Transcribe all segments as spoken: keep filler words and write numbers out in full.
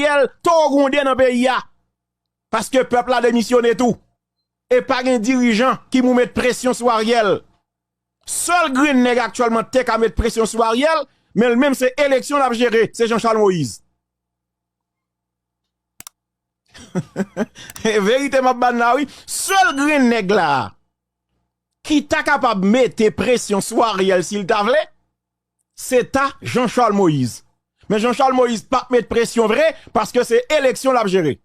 Ariel, toro gwonde nan peyi a. Paske pèp la demisyone tou. E pa gen dirijan ki pou met presyon sou Ariel. Sèl grenn nèg aktyèlman te ka met presyon sou Ariel, men l menm se eleksyon l ap jere, se Jean Charles Moïse. E verite m ap ba n la wi. Sèl grenn nèg la ki ta kapab mete presyon sou Ariel si l ta vle, se ta Jean Charles Moïse. Men Jean Charles Moïse p ap met presyon vre, paske se eleksyon l ap jere.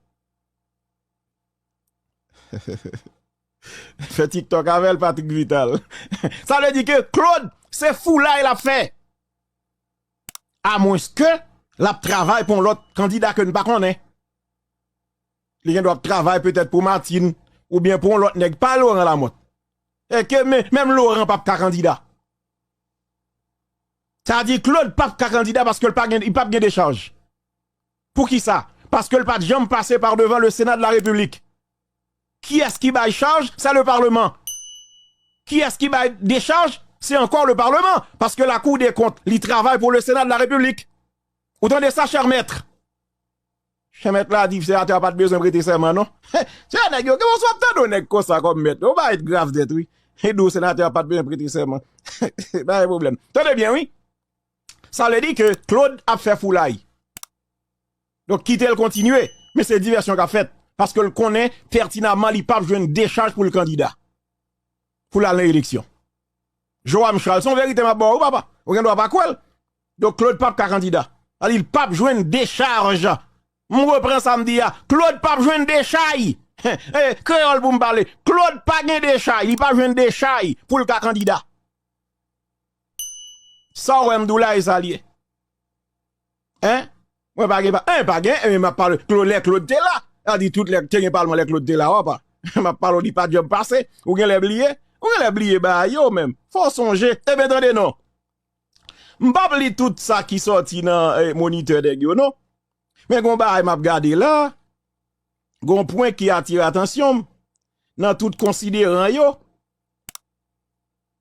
Fè TikTok avè l, Patrick Vital. Sa vle di ke Claude, se foulay l ap fè. Amwenske l ap travay pou yon lòt kandida ke n pa konnen. Li gen dwa ap travay petèt pou Martine, oubyen pou yon lòt nèg, pa Laurent Lamothe. E ke men, menm Laurent p ap ka kandida. Sa di Claude p ap ka kandida paske l pa gen, li p ap gen dechaj. Poukisa? Paske l pa t janm pase pa devan le Sénat de la République. Kiyès ki bay chaj? Se le Parlement. Kiyès ki bay dechaj? Se ankò le Parlement. Paske la Cour des comptes, li travay pou le Sénat de la République. Ou tande sa, chè mèt? Chè mèt la di senatè a pa t bezwen prete sèman, non. Se nèg yo, gen yon swa ap tande yon nèg konsa kòm mèt. Yon bagay grav nèt, wi. Li di w senatè a pa t bezwen prete sèman. Pa gen pwoblèm. Tande byen, wi. Sa vle di ke Claude ap fè foulay. Donk, kite l kontinye. Men se divèsyon k ap fèt. Paske l konnen pètinaman li p ap jwenn dechaj pou l kandida. Pou l al nan eleksyon. Joam Charles, se yon verite m ap ba w, wi, papa. Ou gen dwa pa kwè l. Donk, Claude p ap ka kandida. Sa di l p ap jwenn dechaj. M repran sa m di a. Claude p ap jwenn dechay. E, kreyòl pou m pale. Claude pa gen dechay. Li pa jwenn dechay pou l ka kandida. Sa w wè m di w la, e sa l ye. Hein? Mwen pa gen, pa, hein, pa gen, e m ap pale, Claude, lè Claude te la. Sa di tout lè te gen palman lè Claude te la, w pa. M ap pale w, li pa t janm pase. Ou gen lè bliye? Ou gen lè bliye bagay yo menm. Fò w sonje. Ebyen, tande non. M p ap li tout sa ki sòti nan, eh, monitè nèg yo, non. Men gon bagay m ap gade la. Gon pwen ki atire atansyon m. Nan tout konsideran yo,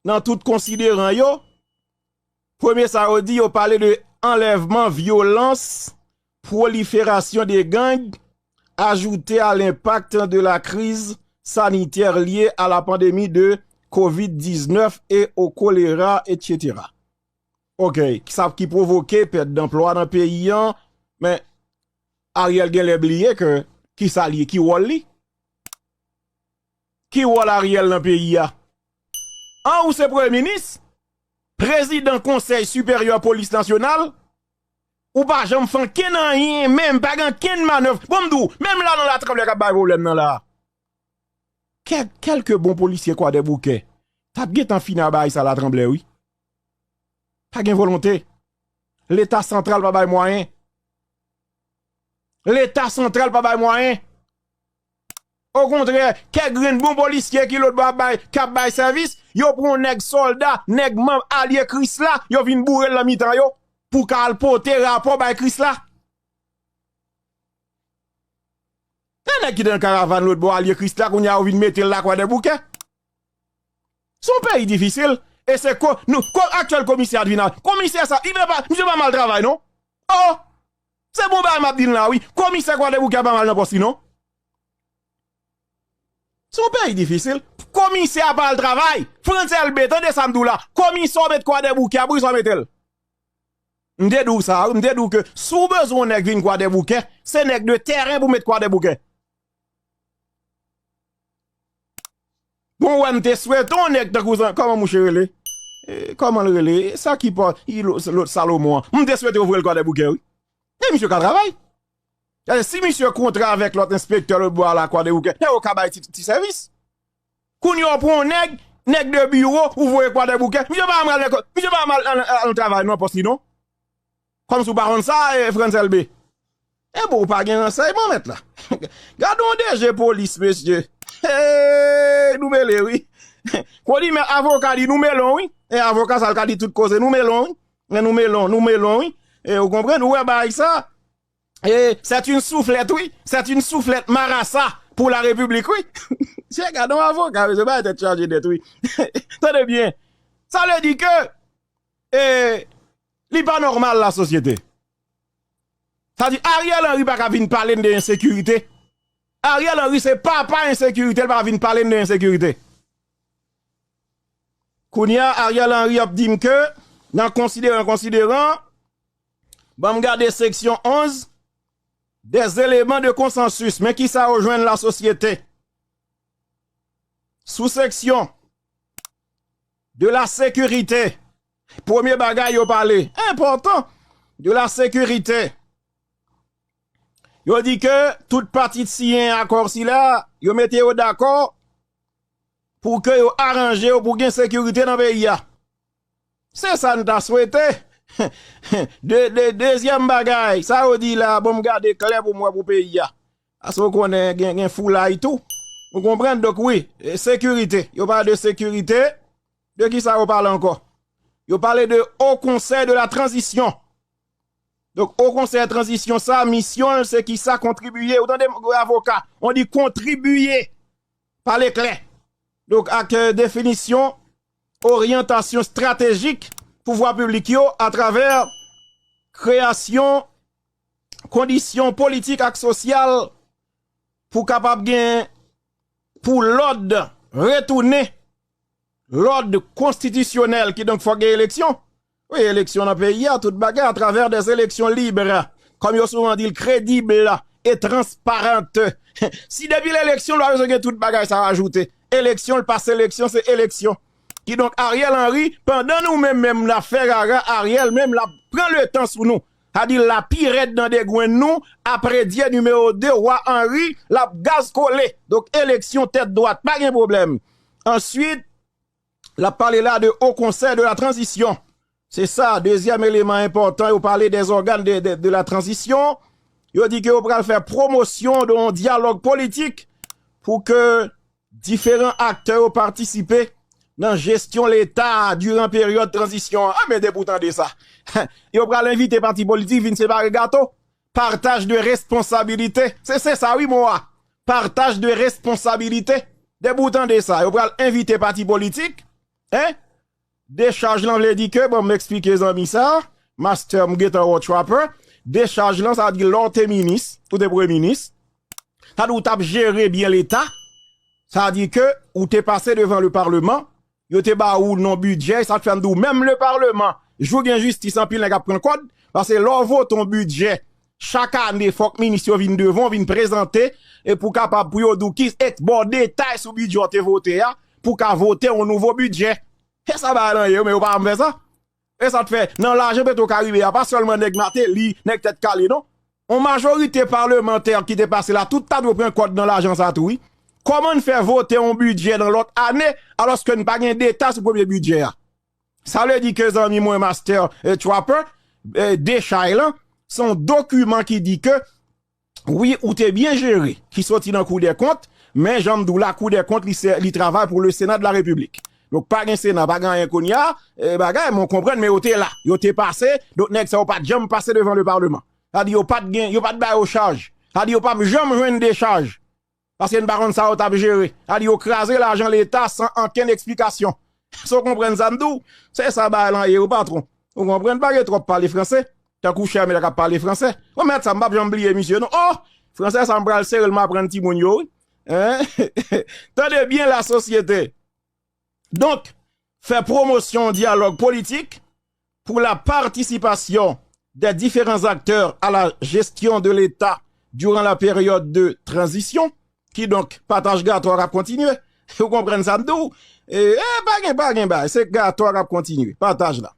nan tout konsideran yo, premye sa yo di, yo pale de anlèvman, vyolans, proliferasyon de gang, ajoute à l'impact de la crise sanitaire liée à la pandémie de covid dix-neuf et au choléra, et cetera. Ok, sa ki pwovoke pèt danplwa nan peyi an, men Ariel genlè bliye ke kisa li ye, ki wòl li? Ki wòl Ariel nan peyi a? An, ou se premye minis, prezidan Konsèy Siperyè Polis Nasyonal, ou pa janm fè ankenn anyen, menm pa gen ankenn manèv. Bon, m di w, menm la nan Latranblè k ap bay pwoblèm nan la. Kèk, kèlke bon polisye Kwadèboukè t ap gentan fini a bagay sa Latranblè, wi. Pa gen volonte. Leta santral pa bay mwayen. Leta santral pa bay mwayen. Okontrè, kèk grenn bon polisye ki lòt bò ap bay, k ap bay sèvis, yo pran yon nèg sòlda, nèg manm alye Krisla, yo vin boure l nan mitan yo, pou ka al pote rapò bay Krisla. Gen nèg ki te nan karavàn lòt bò alye Krisla, kounye a yo vin mete l la Kwadèboukè. Se yon peyi difisil. E se ko, nou, ko aktyèl komisè a t vin a. Komisè sa, li pa, misye pa mal travay, non. Oh! Se bon bagay m ap di n la, wi. Komisè Kwadèboukè pa mal nan pòs li, non. Se yon peyi difisil. Komisè a pa al travay. Frantz Elbé, tande sa m di w la. Komisè w met Kwadèboukè, a, poukisa w mete l? M te di w sa, wi. M te di w ke si w bezwen yon nèg vin Kwadèboukè, se nèg de tèren pou met Kwadèboukè. Bon, wè, m te swete yon nèg tankou sa. Kòman mouche rele? E, kòman l rele? Sa ki pa, i lo-, lòt Salomon an. M te swete yo voye l Kwadèboukè, wi. E misye ka travay. E si misye kontre avèk lòt enspektè lòt bò a la Kwadèboukè, nèg yo ka bay ti, ti sèvis. Kounye a, w pran yon nèg, nèg de biwo, ou voye Kwadèboukè. Misye pa mal, misye pa mal al, al, al travay nan pòs li, non. Kòmsi w pa konn sa, eh, Frantz Elbé. E bon, ou pa gen ransèyman, mèt la. Gade yon DG polis, mesye. Hey, nou mele, wi. Kondi men avoka di nou mele, wi. E avoka sa l ka di tout koze, nou mele, wi. E nou mele, nou mele, wi. E ou konprann, ou wè bagay sa. E c'est une soufflette, wi. C'est une soufflette marasa pour la République, wi. Se gade yon avoka, mesye, bagay tèt chaje nèt, wi. Tande byen. Sa vle di ke, e, li pa nòmal, la sosyete. Sa di Ariel Henry pa ka vin pale n de ensekirite. Ariel Henry se papa ensekirite, l pa vin pale n de ensekirite. Kounye a, Ariel Henry ap di m ke, nan konsideran, konsideran, ban m gade seksyon onz, des éléments de consensus. Men kisa yo jwenn lasosyete. Sou seksyon de la sécurité, premye bagay yo pale, enpòtan, de la sécurité. Yo di ke tout pati t siyen akò sila, yo mete yo dakò pou ke yo aranje yo pou gen sekirite nan peyi a. Se sa n ta swete. De, de, dezyèm bagay, sa yo di la, bon, m gade klè pou m wè pou peyi a. Paske w konnen gen, gen foulay tou. Ou konprann? Donk, wi, e, sekirite. Yo pale de sekirite. De ki sa yo pale ankò? Yo pale de Haut Conseil de la Transition. Donk, Haut Conseil Transition, sa, misyon l, se ki sa kontribiye. Ou tande, avoka? On di kontribiye. Pale klè. Donk, ak, euh, définition, orientation stratégique pouvwa piblik yo atravè kreyasyon kondisyon politik ak sosyal pou kapab gen, pou lòd retounen, lòd konstitisyonèl, kidonk fòk gen eleksyon. Wi, eleksyon nan peyi a, tout bagay atravè des élections libres. Kòm yo souvan di l, crédibles et transparentes. Si depi l eleksyon, l pa bezwen gen tout bagay sa yo ajoute. Eleksyon, l pa seleksyon, se eleksyon. Kidonk, Ariel Henry, pandan nou menm, menm, n ap fè rara, Ariel menm, l ap pran letan sou nou. Sa di, l la pi rèd nan degwenn nou, apre Dye nimewo de, Wa Henry, l ap gaz kole. Donk, eleksyon tèt dwat, pa gen pwoblèm. Answit, l ap pale la de Haut Conseil de la Transition. Se sa, dezyèm eleman enpòtan, yo pale des organes de, de, de la transition. Yo di ke yo pral fè pwomosyon de yon dyalòg politik pou ke diferan aktè yo patisipe nan jesyon Leta diran peryòd tranzisyon an. Ah, men depi w tande sa. Yo pral envite pati politik vin separe gato. Partaj de responsabilite. Se, se sa wi mo a. Partaj de responsabilite. Depi w tande sa, yo pral envite pati politik, en? Dechaj lan vle di ke, bon, m eksplike zanmi sa, master, m gentan wè w, Trapper. Dechaj lan, sa di lè w te minis, ou te premye minis, sa di ou t ap jere byen Leta, sa di ke ou te pase devan le Parlement, yo te ba ou non bidjè, sa t fè m di w, menm le Parlement, jou gen jistis, anpil nèg ap pran kòd, paske lè w vote yon bidjè, chak ane, fòk minis yo vin devan w, vin prezante, e pou kapab, pou yo di w ki, ek ba w detay sou bidjè w te vote a, pou w ka vote yon nouvo bidjè. E sa bagay lan ye, men yo pa janm fè sa. E sa t fè, nan lajan Petro Caribe a, pa sèlman nèg Martelly, nèg tèt kale, non. On majorite palmantè ki te pase la, tout ta dwe pran kòd nan lajan sa tou, wi. Kòman n fè vote yon bidjè nan lòt ane, alòske n pa gen detay sou premye bidjè a? Sa vle di ke zanmi mwen, Master, eh, Trapper, eh, dechay lan, se yon dokiman ki di ke wi, ou te byen jere, ki soti nan Kou dè Kont, men jan m di w la, Kou dè Kont, li se, li travay pou le Sénat de la République. Donk, pa gen Sena, pa gen anyen kounye a, e, bagay, men w konprann, men yo te la. Yo te pase, donk nèg sa yo pa t janm pase devan le Parlement. Sa di yo pa t gen, yo pa t ba yo chaj. Sa di yo pa janm jwenn dechaj. Paske n pa konn sa yo t ap jere. Sa di yo kraze lajan Leta san okenn eksplikasyon. Èske w konprann sa m di w? Se sa bagay lan ye, wi, patwon. Ou konprann, pa gen twòp pale franse. Tankou Chèmè k ap pale franse. Bon, mèt sa, m p ap janm bliye misye, non. Oh! Franse sa, m pral sere l, m aprann timoun yo, wi. Hein? Tande byen, lasosyete. Donk, fè pwomosyon dyalòg politik pour la participation des différents acteurs à la gestion de l'État durant la période de transition. Kidonk, pataj gato a k ap kontinye. Ou konprann sa m di w? E, e, pa gen, pa gen bagay. Se gato a k ap kontinye. Pataj la.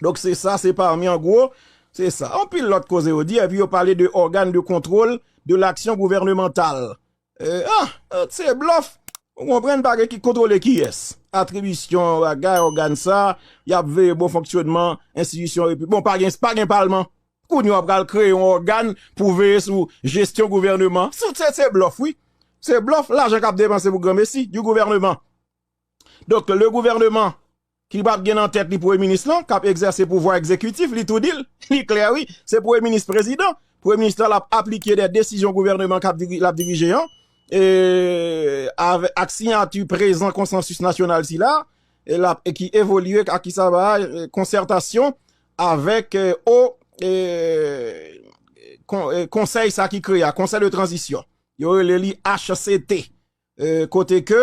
Donk, se sa, se pami, an gwo, se sa. Anpil lòt koze yo di, epi yo pale de organe de contrôle de l'action gouvernementale. E, ah, e, se blòf. Ou konprann, pa gen ki kontwole kiyès. Atribisyon, bagay, ògàn sa, y ap veye bon fonksyonman enstitisyon repiblik. Bon, pa gen, pa gen palman. Kounye a w pral kreye yon ògàn pou veye sou jesyon gouvèneman. Se, se, se blòf, wi. Se blòf, lajan k ap depanse pou granmesi, di gouvèneman. Donk, le gouvèneman ki p ap gen nan tèt li premye minis lan, k ap egzèse pouvwa egzekitif, li tou di l, li klè, wi, se premye minis prezidan. Premye minis lan, l ap aplike de desizyon gouvèneman k ap diri-, l ap dirije an, e, avè-, ak siyati prezan konsansis nasyonal sila, e l ap, e ki evolye ak ki sa va, e, konsètasyon avèk, e, o, e, kon, e, konsèy sa ki kreye a, konsèy de tranzisyon. Yo rele li H C T. E, kote ke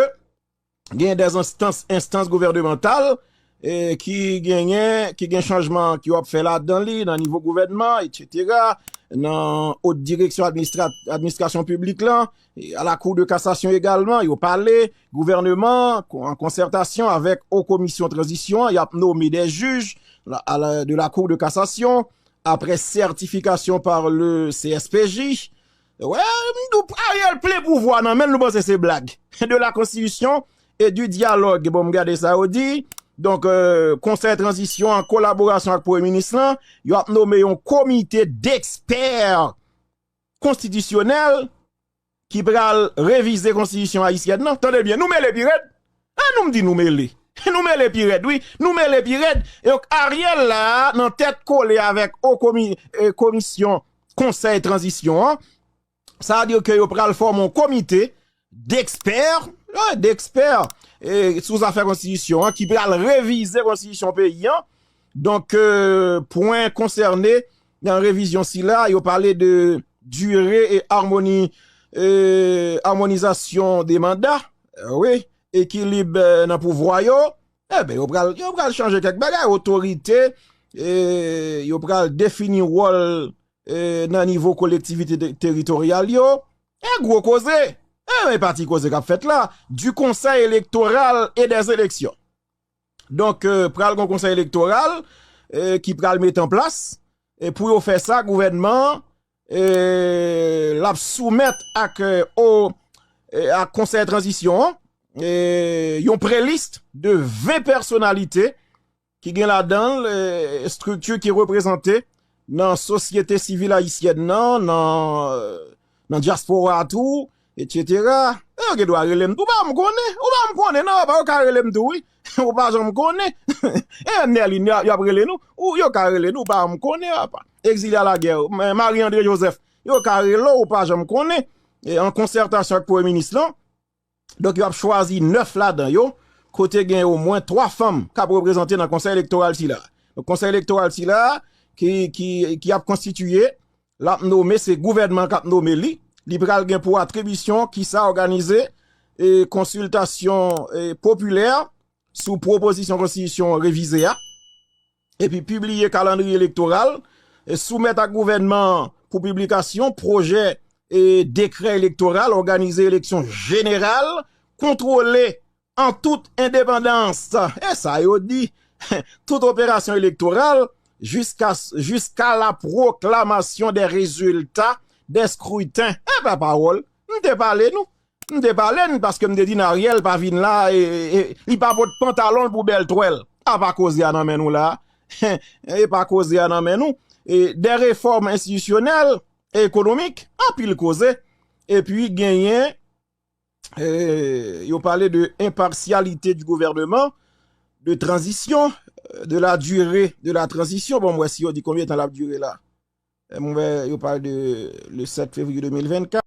gen dè enstans, enstans gouvènemantal, e, ki genyen, ki gen chanjman ki w ap fè ladan li, nan nivo gouvènman, etsetera, nan haute direction administra-, administration publique lan, e, à la Cour de cassation également, yo pale, gouvèneman, kon-, an konsètasyon avèk Haute Commission Transition, y ap nome dè jij la, à la, de la Cour de cassation, après certification par le C S P J. Wè, m di w, Ariel plen pouvwa nan men l, nou panse se blag. De la Constitution et du dialogue. Bon, m gade sa yo di. Donk, euh, konsèy tranzisyon an kolaborasyon ak premye minis lan, yo ap nome yon komite dekspè konstitisyonèl ki pral revize konstitisyon ayisyèn nan. Tande byen, nou mele pi rèd. An nou m di nou mele. Nou mele pi rèd, wi. Nou mele pi rèd. E donk, Ariel la, nan tèt kole avèk o komi-, e, komisyon konsèy tranzisyon an, sa vle di ke yo pral fòme yon komite dekspè, e, dekspè, e, sou zafè konstitisyon an, ki pral revize konstitisyon peyi an. Donk, e, pwen konsène nan revizyon sila, yo pale de dire e amoni-, e, amonizasyon de manda, e, wi, ekilib, e, nan pouvwa yo. Enben, yo pral, yo pral chanje kèk bagay, otorite, e, yo pral defini wòl, e, nan nivo kolektivite te-, teritoryal yo. E gwo koze. E, men pa ti koze k ap fèt la. Du Conseil électoral et des élections. Donk, e, pral gen yon konsèy elektoral, e, ki pral mete an plas. E pou yo fè sa, gouvènman an, e, l ap soumèt ak, e, o, e, ak konsèy tranzisyon an, e, yon prelis de ven pèsonalite ki gen ladan l, e, estrikti ki reprezante nan sosyete sivil ayisyèn nan, nan, nan dyaspora a tou, etsetera. E yo gen dwa rele m tou, ou pa m konnen, ou pa m konnen, non, pa yo ka rele m tou, wi. Ou pa janm konnen. E menm Nèlin, y a-, y ap rele nou, ou yo ka rele nou, ou pa m konnen, apa. Egzilye alagè, Marie André Joseph, yo ka rele w, ou pa janm konnen. E an konsètasyon ak premye minis lan, donk, yo ap chwazi nèf ladan yo, kote gen omwen twa fanm k ap reprezante nan konsèy elektoral sila. Donk, konsèy elektoral sila, ki, ki, ki ap konstitiye, l ap nome, se gouvènman k ap nome li. Li pral gen pou atribisyon ki sa òganize, e, konsiltasyon, e, popilè sou pwopozisyon konstitisyon revize a. Epi pibliye kalandriye elektoral, e soumèt ak gouvènman an pou piblikasyon pwojè e dekrè elektoral, òganize eleksyon jeneral, kontwole an tout endepandans, e sa yo di, tout operasyon elektoral, jiska, jiska la pwoklamasyon dè rezilta dè skriten. E pa pawòl, m te pale nou. M te pale n, paske m te di n Ariel pa vin la, e, e, e, li pa pot pantalon l pou bèl twèl. Apa koze a nan men nou la. E pa koze a nan men nou. E dè refòm enstitisyonèl e ekonomik, anpil koze. Epi genyen, e, yo pale de enpasyalite di gouvèneman, de tranzisyon, de la dire de la tranzisyon. Bon, m wè si yo di konbyen tan l ap dire la. E m wè yo pale de le sèt fevriye de mil vennkat.